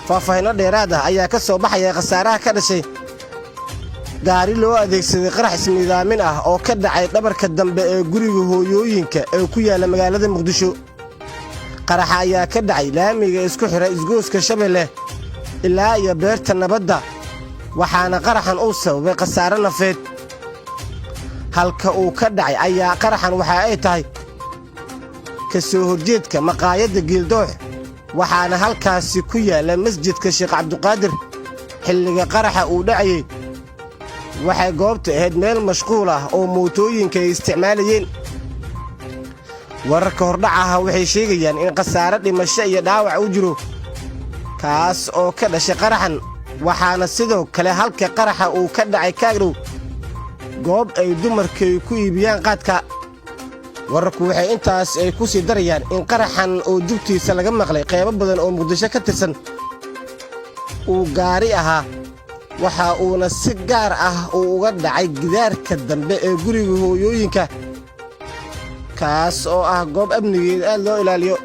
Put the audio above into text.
Faahfaahinno dheeraad ah ayaa ka soo baxaya khasaaraha ka dhashay gaari loo adeegsaday qarax ismiidaamin ah oo ka dhacay dhabarka dambe ee guriga hooyooyinka ee ku yaalla magaalada Muqdisho. Qaraxa ayaa ka dhacay laamiga isku xidha isgooska Shabeelle ilaa iyo Beerta Nabadda, waxaana qaraxan uu sababay khasaare nafeed. Halka uu ka dhacay ayaa qaraxan waxa ay tahay ka soo horjeedka maqaayadda Geeldoox, waxaana halkaasi ku yaalla masjidka Sheekh Cabduqaadir. Xilliga qaraxa uu dhacayey waxay goobta ahayd meel mashquul ah oo mootooyinka ay isticmaalayeen. Wararka hordhacaha waxay sheegayaan in khasaare dhimasho iyo dhaawac u jiro kaas oo ka dhashay qaraxan, waxaana sidoo kale halka qaraxa uu ka dhacay kaagdhow goob ay dumarkay ku iibiyaan qaadka. Wararku waxay intaas ay ku sii darayaan in qaraxan oo jugtiisa laga maqlay qaybo badan oo Muqdisho ka tirsan uu gaari ahaa, waxa uuna si gaar ah uu uga dhacay gidaarka dambe ee guriga hooyooyinka, kaas oo ah goob amnigeeda aad loo ilaaliyo.